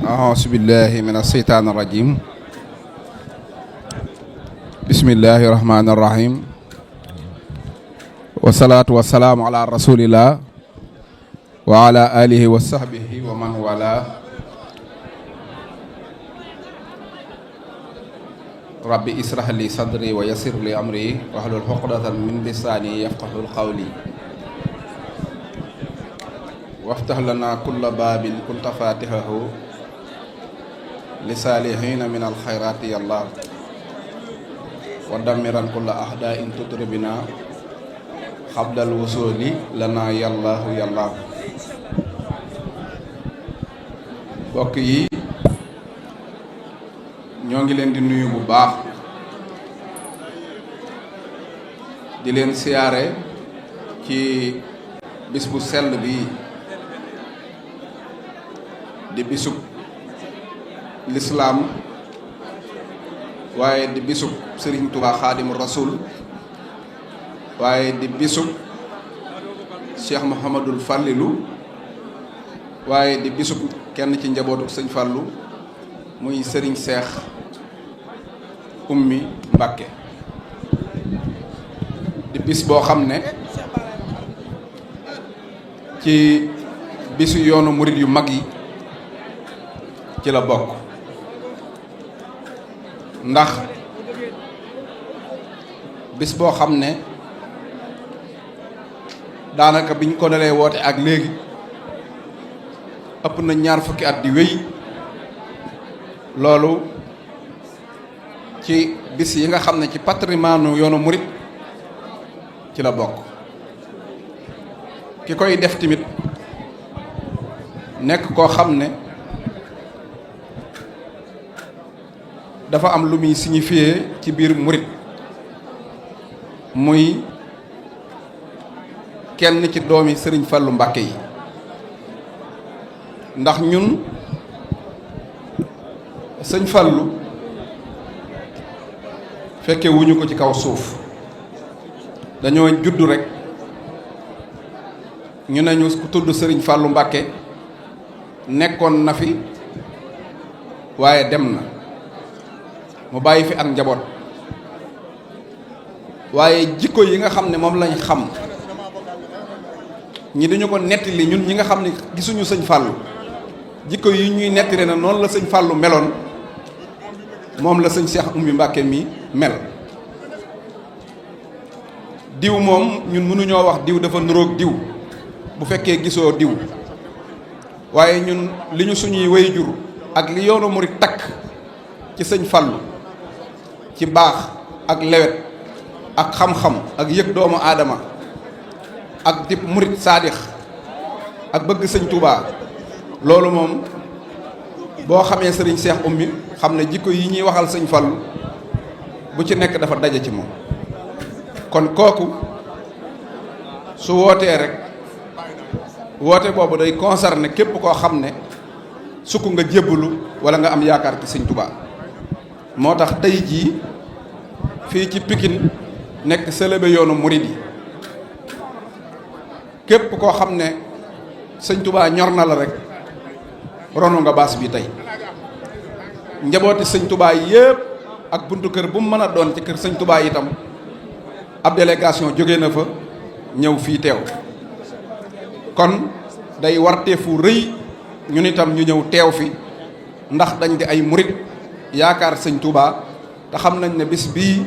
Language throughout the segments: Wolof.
أعوذ بالله من الشيطان الرجيم بسم الله الرحمن الرحيم والصلاة والسلام على رسول الله وعلى آله وصحبه ومن والاه ربي اسرح لي صدري ويسر لي أمري واحلل عقدة من لساني يفقهوا قولي وافتح لنا كل باب كنت فاتحه لصالحين من الخيرات يا الله ودمرا كل أعداء تضربنا قبل الوصول لنا يا الله يا الله mbokk yi ñoo ngi leen di nuyu bu baax di leen siyaare ci bis bu sell bi di bisub lislaam waaye di bisub Serigne Touba Xaadimu Rasul waaye di bisub Cheikh Mouhamadul Fallilu waaye di bisub kenn ci njabootu sëñ Fallu muy Serigne Cheikh Oumy Mbacké di bis boo xam ne ci bisu yoonu murit yu mag yi ci la bokk ndax bis boo xam ne daanaka biñ ko dalee woote ak léegi ëpp na ñaar fukki at di wéy loolu ci bis yi nga xam ne ci patrimoine yoonu murit ci la bokk ki koy def tamit nekk koo xam ne dafa am lu muy signifié ci biir murit muy kenn ci doomi Sëriñ Fallu Mbàkke yi ndax ñun sëñ Fallu fekke wuñu ko ci kaw suuf dañoo judd rek ñu ne ñu ku tudd Sëriñ Fallu Mbàkke nekkoon na fi waaye dem na mu bàyyi fi ak njaboot waaye jikko yi nga xam ne moom lañ xam ñi dañu ko nettali ñun ñi nga xam ne gisuñu sëñ Fallu jikko yi ñuy nettali na noonu la sëñ Fallu meloon moom la sëñ Cheikh Oumy Mbacké mi mel diw moom ñun mënuñoo wax diw dafa nuroog diw bu fekkee gisoo diw waaye ñun li ñu suñuy waajur ak li yoonu murit takk ci sëñ Fallu ci baax ak lewet ak xam-xam ak yëg doomu aadama ak dib murit saadix ak bëgg sëñ Touba loolu moom boo xamee sëriñ Cheikh Oumy xam ne jikko yi ñuy waxal sëñ Fallu bu ci nekk dafa daje ci moom kon kooku su wootee rek woote boobu day concerné képp koo xam ne sukk nga jébbalu wala nga am yaakaar ci sëñ Touba moo tax tey jii fii ci Pikine nekk sëlëbe yoonu murid yi képp koo xam ne sëñ Touba ñor na la rek ronu nga baas bi tey njabooti sëñ Touba yépp ak buntu kër bu mu mën a doon ci kër sëñ Touba itam ab délégation jóge na fa ñëw fii teew kon day warteefu rëy ñun itam ñu ñëw teew fi ndax dañ di ay murid yaakaar sëñ Touba te xam nañ ne bis bii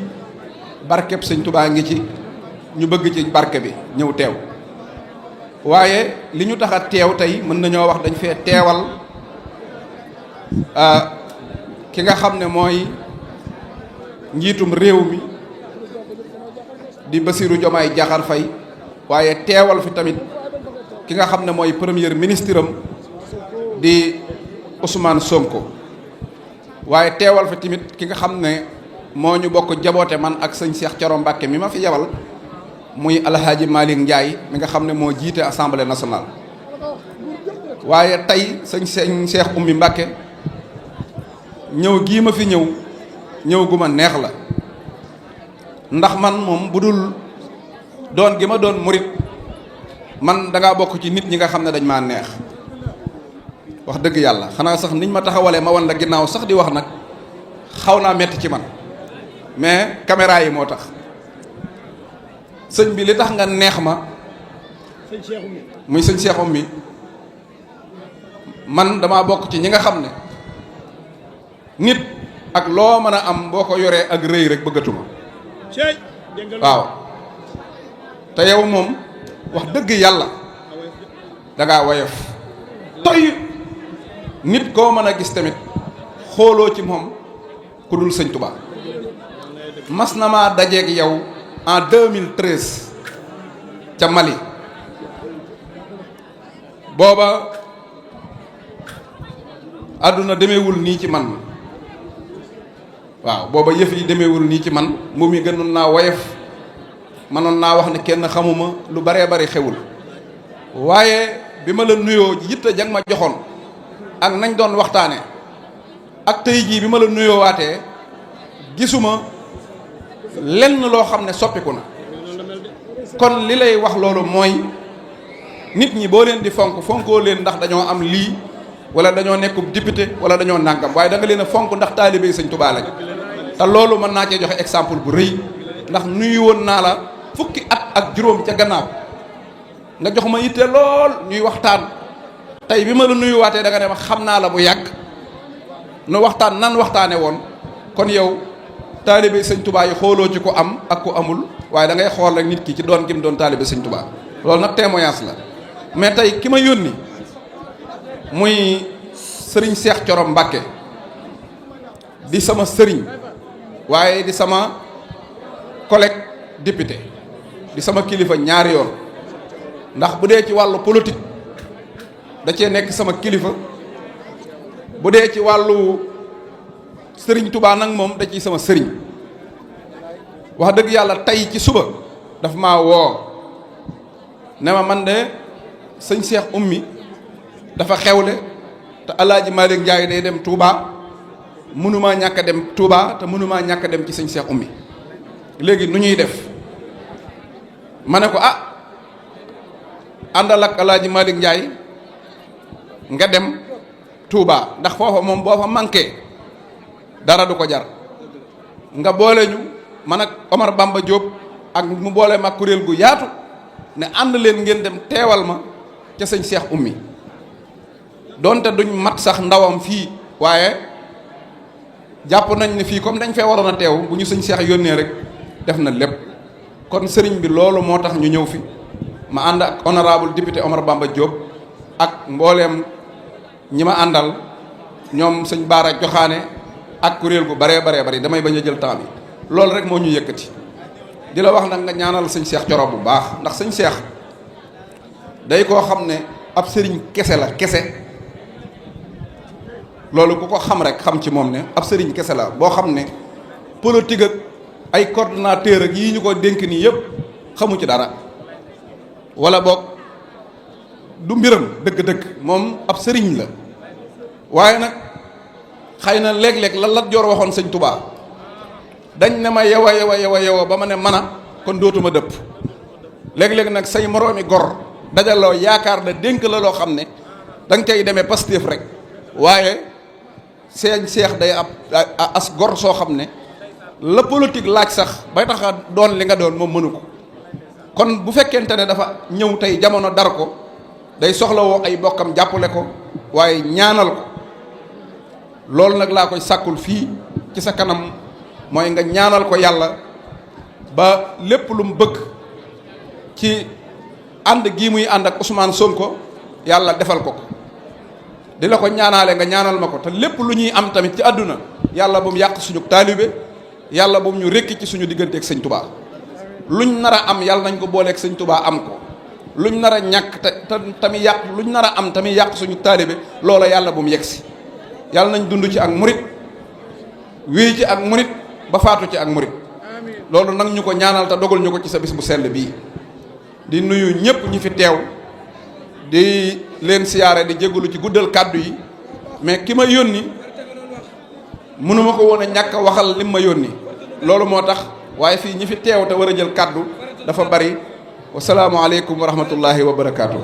barkeb sëñ Touba ngi ci ñu bëgg ci barke bi ñëw teew waaye li ñu tax a teew tey mën nañoo wax dañ fee teewal ki nga xam ne mooy njiitum réew mi di Bassirou Diomaye Diakhar Faye waaye teewal fi tamit ki nga xam ne mooy premier ministre am di Ousmane Sonko waaye teewal fi tamit ki nga xam ne moo ñu bokk jaboote man ak sëñ Cheikh Thioro Mbacké mi ma fi yebal muy Alhaaji Malick Ndiaye mi nga xam ne moo jiite assemblée nationale waaye tey sëñ Cheikh Oumy Mbacké ñëw gii ma fi ñëw gu ma neex la ndax man moom bu dul doon gi ma doon murit man da ngaa bokk ci nit ñi nga xam ne dañ maa neex wax dëgg yàlla xanaa sax niñ ma taxawalee ma wan la ginnaaw sax di wax nag xaw naa metti ci man mais caméra yi moo tax sëñ bi li tax nga neex ma muy sëñ Cheikh Oumy man damaa bokk ci ñi nga xam ne nit ak loo mën a am boo ko yoree ak rëy rek bëggatuma waaw te yow moom wax dëgg yàlla dangaa woyof toy nit koo mën a gis tamit xooloo ci moom ku dul sëñ Touba mas na maa dajeeg yow en 2013 ca Mali booba àdduna demeewul nii ci man waaw booba yëf yi demeewul nii ci man moom mi gënoon naa woyof mënoon naa wax ne kenn xamuma lu baree bari xewul waaye bi ma la nuyoo yitte jang ma joxoon ak nañ doon waxtaane ak tey jii bi ma la nuyoo waatee gisuma lenn loo xam ne soppiku na kon li lay wax loolu mooy nit ñi boo leen di fonk fonkoo leen ndax dañoo am lii wala dañoo nekkub député wala dañoo nàngam waaye da nga leen a fonk ndax taalibe sëñ Tuubaa lañ te loolu mën naa cee joxe exemple bu rëy ndax nuyu woon naa la fukki at ak juróom ca gannaaw nga jox ma yitte lool ñuy waxtaan tey bi ma la nuyuwaatee da nga ne ma xam naa la bu yàgg nu waxtaan nan waxtaane woon kon yow taalibe sëñ Tuubaa yi xooloo ci ko am ak ku amul waaye da ngay xool rek nit ki ci doon gi mu doon taalibe sëñ Tuubaa loolu nag témoignage la mais tey ki ma yónni muy sëriñ Cheikh Thioro Mbacké di sama sëriñ waaye di sama collègue député di sama kilifa ñaari yoon ndax bu dee ci wàllu politique da cee nekk sama kilifa bu dee ci wàllu sëriñ Touba nag moom da ciy sama sëriñ wax dëgg yàlla tey ci suba daf maa woo ne ma man de sëñ Cheikh Oumy dafa xewle te Alaaji Malick Ndiaye day dem Touba mënumaa ñàkk a dem Touba te mënumaa ñàkk a dem ci sëñ Cheikh Oumy léegi nu ñuy def ma ne ko àndal ak Alaaji Malick Ndiaye nga dem Touba ndax foofa moom boo fa manqué dara du ko jar nga boole ñu man ak Omar Bamba Diop ak mu boole ma kuréel gu yaatu ne ànd leen ngeen dem teewal ma ca sëñ Cheikh Oumy donte duñ mat sax ndawam fii waaye jàpp nañ ne fii comme dañ fee waroon a teew bu ñu sëñ Cheikh yónnee rek def na lépp kon sëriñ bi loolu moo tax ñu ñëw fi ma ànd ak honorable député Omar Bamba Diop ak mbooleem ñi ma àndal ñoom sëñ Baara Joxaane ak kuréel gu baree bari damay bañ a jël temps bi loolu rek moo ñu yëkkati di la wax nag nga ñaanal sëñ Cheikh Thioro bu baax ndax sëñ Cheikh day koo xam ne ab sëriñ kese la kese loolu ku ko xam rek xam ci moom ne ab sëriñ kese la boo xam ne politique ak ay coordonnateur ak yii ñu ko dénk nii yëpp xamu ci dara wala boog du mbiram dëgg-dëgg moom ab sëriñ la waaye nag xëy na léeg-léeg la Lat Joor waxoon sëñ Touba dañ ne ma yewa ba ma ne mana kon dootuma dëpp léeg-léeg nag say moroomi gor dajaloo yaakaar na dénk la loo xam ne da nga koy demee Pastef rek waaye seen seex day ab as gor soo xam ne la politique laaj sax bay tax a doon li nga doon moom mënu ko kon bu fekkente ne dafa ñëw tey jamono dar ko day soxlawoo ay bokkam jàppale ko waaye ñaanal ko loolu nag laa koy sàkkul fii ci sa kanam mooy nga ñaanal ko yàlla ba lépp lu mu bëgg ci ànd gii muy ànd ak Ousmane Sonko yàlla defal ko di la ko ñaanaale nga ñaanal ma ko te lépp lu ñuy am tamit ci àdduna yàlla bu mu yàq suñu taalibe yàlla bu mu ñu rekki ci suñu diggante ak sëñ Touba luñ nar a am yàlla nañ ko booleeg sëñ Touba am ko luñ nar a ñàkk te tamit yàq luñ nar a am tamit yàq suñu taalibe loola yàlla bu mu yegg si yàlla nañ dund ci ak murit wéy ci ak murit ba faatu ci ak murit loolu nag ñu ko ñaanal te dogal ñu ko ci sa bis bu sell bii di nuyu ñëpp ñi fi teew di leen siyaare di jégalu ci guddal kàddu yi mais ki ma yónni mënuma ko woon a ñàkk a waxal lim ma yónni loolu moo tax waaye fii ñi fi teew te war a jël kàddu dafa bari wasalaamu aleykum wa rahmatullahi wa barakaatu.